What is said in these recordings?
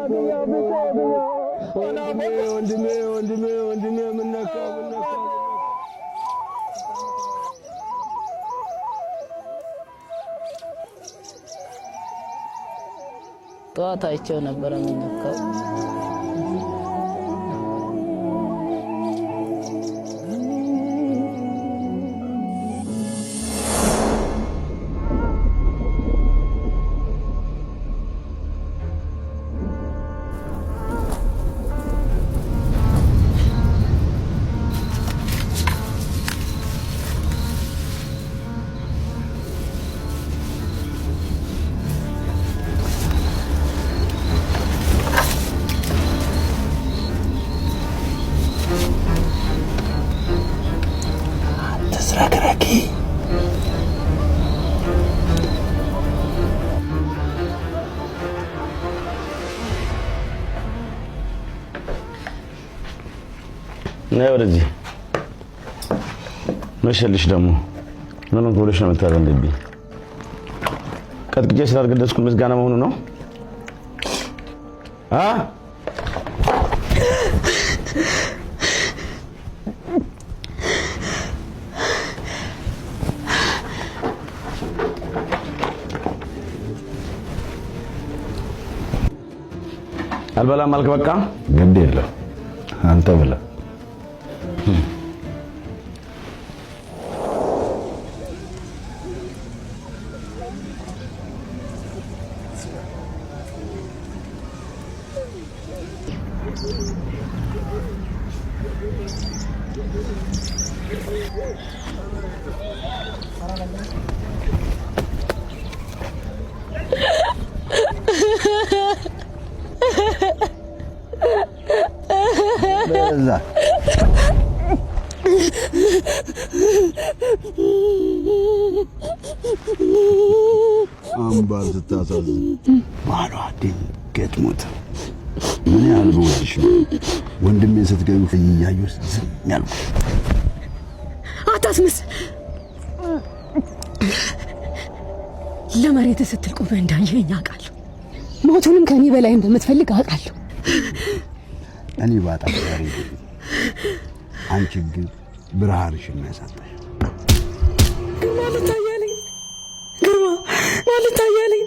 ወንድሜ ወንድሜ ወንድሜ ምን ነካው? ምን ነካው? ጠዋት አይቼው ነበረ የሚነካው። ተዝረክረኪ። ነይ ወደዚህ። መሸልሽ ደግሞ ምን ሆንክ ብለሽ ነው የምታዘንብብኝ? ቀጥቅጬ ስላልገደስኩ ምስጋና መሆኑ ነው? አ አልበላም አልክ? በቃ ግድ የለም አንተ ብላ። በዛ። አምባር ስታሳዝን። ባሏ ድንገት ሞተ። ምን ያህል ብወድሽ ነው ወንድሜን ስትገቢ እያየሁ ዝም ያልኩት። አታስመስል። ለመሬት ስትል ቆመህ እንዳየኸኝ አውቃለሁ። ሞቱንም ከኔ በላይ እንደምትፈልግ አውቃለሁ። እኔ ባጣ ዛሬ፣ አንቺ ግን ብርሃንሽን ነው ያሳጣሽ። ግርማ ልታያለኝ፣ ግርማ ልታያለኝ።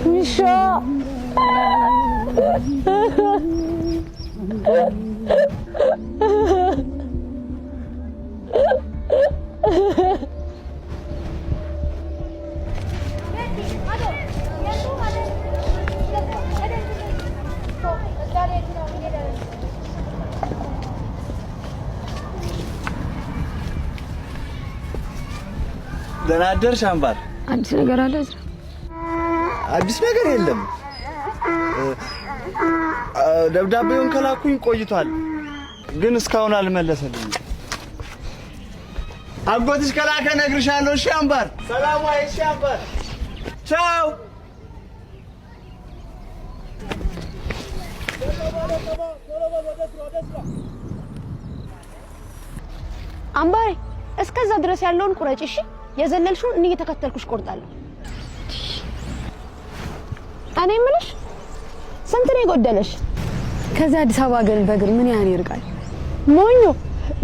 ውሻ። ደህና አደርሽ አምባር። አዲስ ነገር አለ እዝራ? አዲስ ነገር የለም። ደብዳቤውን ከላኩኝ ቆይቷል፣ ግን እስካሁን አልመለሰልኝም። አጎትሽ ከላከ እነግርሻለሁ። እሺ አምባር፣ ሰላም ዋይ። እሺ አምባር፣ ቻው። አምባሬ፣ እስከዛ ድረስ ያለውን ቁረጭ እሺ። የዘለልሽውን እኔ እየተከተልኩሽ ቆርጣለሁ። እኔ የምልሽ ስንት ነው የጎደለሽ? ከዚህ አዲስ አበባ ግን በእግር ምን ያህል ይርቃል? ሞኞ፣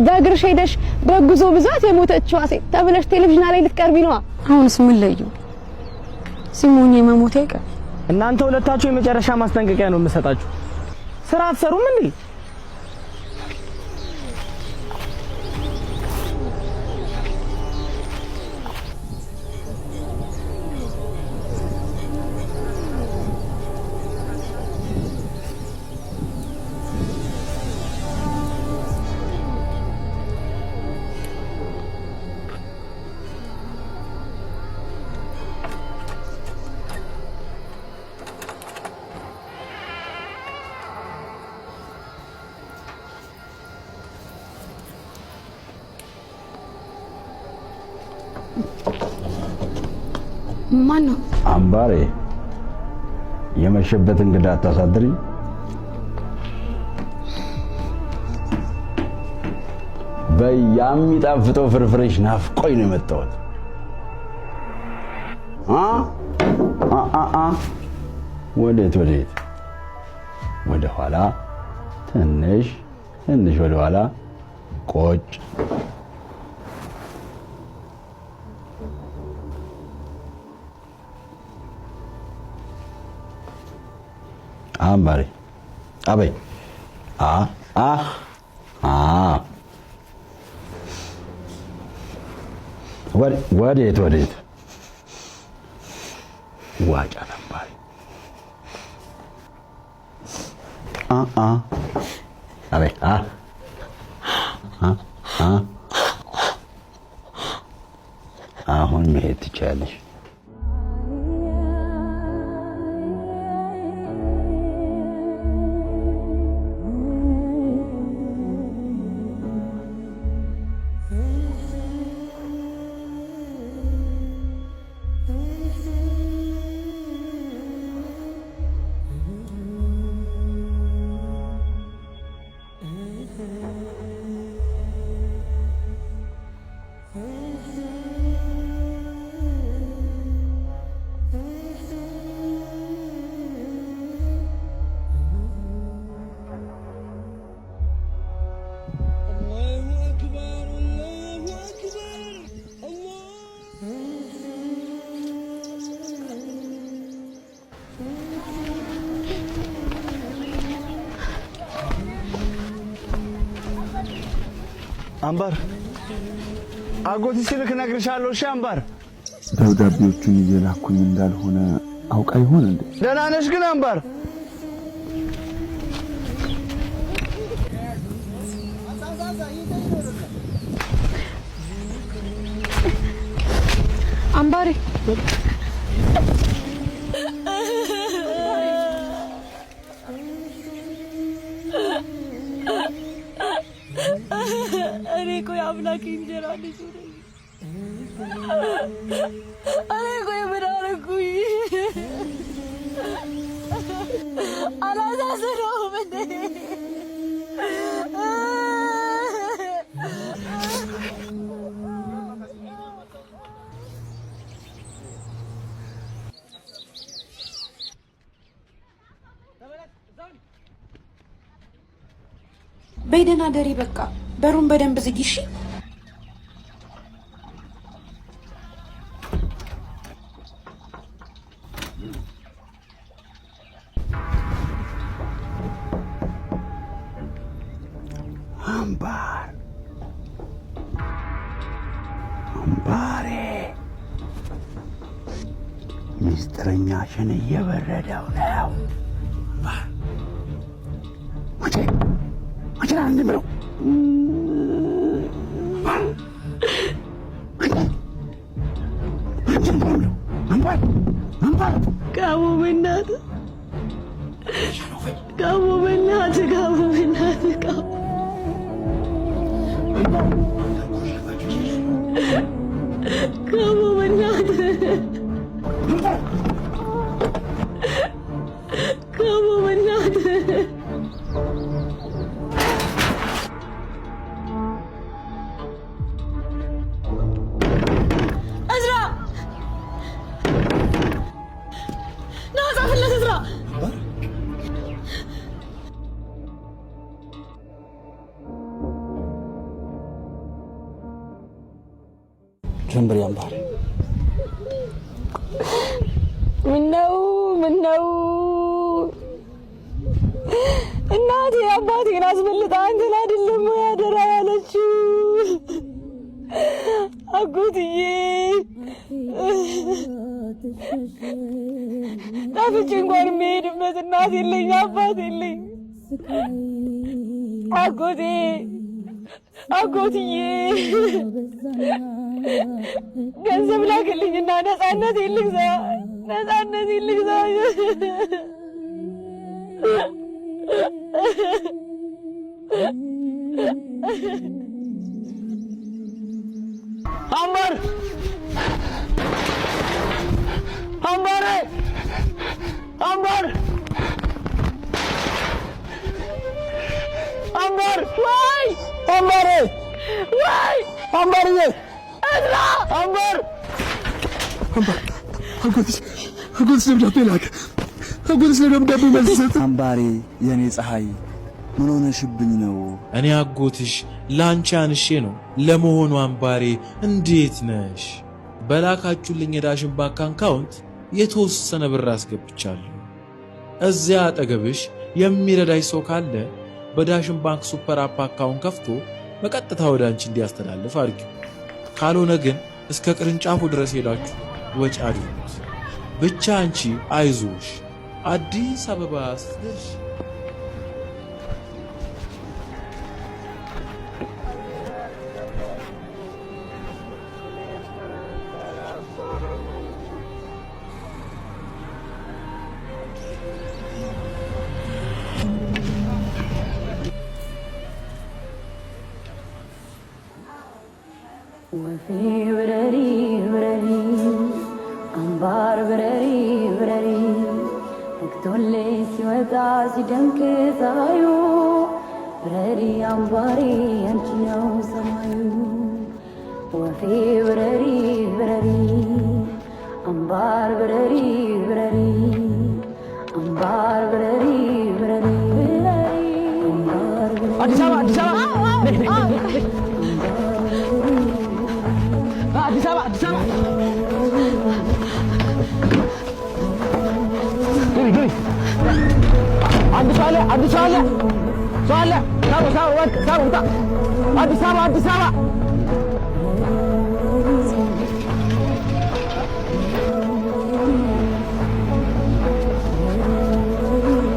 በእግርሽ ሄደሽ በጉዞ ብዛት የሞተችዋ ሴት ተብለሽ ቴሌቪዥን ላይ ልትቀርቢ ነዋ። አሁንስ ምን ለዩ? ሲሞኝ መሞቴ አይቀር። እናንተ ሁለታችሁ የመጨረሻ ማስጠንቀቂያ ነው የምሰጣችሁ። ስራ አትሰሩም እንዴ? ማን ነው? አምባሬ፣ የመሸበት እንግዳ አታሳድሪ። በያሚጣፍጠው ፍርፍሬሽ ናፍቆኝ ነው የመጣሁት። አ አ አ አ ወዴት ወዴት? ወደ ኋላ ትንሽ ትንሽ ወደ ኋላ ቆጭ። አምባሬ አበይ አ አ አ ወዴት ወዴት? ዋጫ አምባሬ አ አ አበይ አ አ አ አሁን መሄድ ትችያለሽ። አምባር አጎት ሲልክ እነግርሻለሁ። እሺ አምባር። ደብዳቤዎቹን እየላኩኝ እንዳልሆነ አውቃ ይሆን እንዴ? ደህና ነሽ ግን አምባር? አምባሬ እኔ እኮ የአምላኬ እንጀራ ልጅ ነኝ። እኔ እኮ ምን አደረኩኝ? አላሳዝነውም እንዴ? በይ ደህና ደሪ። በቃ በሩን በደንብ ዝጊ እሺ። አምባር አምባሬ ሚስጥረኛሽን እየበረደው ነው። አምባር አንቺ አንቺ ና እንዲህ ብለው አንቺ ነው የምለው። አምባር አምባር ጋሞ በእናትህ ጋሞ በእናትህ ጋሞ በእናትህ ጋሞ ጋሞ በእናትህ ጋሞ በእናትህ እዝራ ና ጻፍለት እዝራ። ጀምሪ አምባሬ። ምነው ምነው እናቴ አባቴን አስበልጣ አንተን አይደለም ወይ አደራ ያለችው? አጎትዬ ጠፍቼ እንኳን የሚሄድበት እናት የለኝ አባት የለኝ። አጎቴ አጎትዬ ገንዘብ ላክልኝና ነፃነት ልግዛ፣ ነፃነት ልግዛ። አምባር አምባሬ አምባር አምባር ወይ አምባሬ ወይ አምባርዬ፣ እዝራ አምባር አምባር፣ አጎትሽ አጎትሽ ደብዳቤ ላከ። አጎትሽ ለደብዳቤ መልስ ሰጠ። አምባሬ፣ የኔ ፀሐይ፣ ምን ሆነሽብኝ ነው? እኔ አጎትሽ ላንቺ አንሼ ነው። ለመሆኑ አምባሬ እንዴት ነሽ? በላካችሁልኝ የዳሽን ባንክ account የተወሰነ ብር አስገብቻለሁ። እዚያ አጠገብሽ የሚረዳሽ ሰው ካለ በዳሽን ባንክ super app account ከፍቶ በቀጥታ ወደ አንቺ እንዲያስተላልፍ አድርጊው። ካልሆነ ግን እስከ ቅርንጫፉ ድረስ ሄዳችሁ ወጪ አድርጉት። ብቻ አንቺ አይዞሽ፣ አዲስ አበባ ስትደርሺ ወፌ ብረሪ ብረሪ፣ አምባር ብረሪ ብረሪ፣ ነግቶልሽ ሲወጣ ሲደምቅ ፀሐዩ፣ ብረሪ አምባሪ አንቺ ነው ሰማዩ። ወፌ ብረሪ ብረሪ፣ አምባር ብረሪ ብረሪ፣ አምባር ብረሪ ብረሪ፣ አምባር ብረሪ። አዲስ አበባ፣ አዲስ አበባ፣ አዲስ አበባ፣ አዲስ አበባ። ግቢ ግቢ። አንድ ሰው አለ፣ አንድ ሰው አለ፣ ሰው አለ። ሳቡ ሳቡ፣ ወርቅ ሳቡ፣ ውጣ። አዲስ አበባ፣ አዲስ አበባ።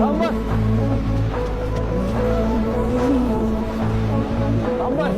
አምባር፣ አምባር፣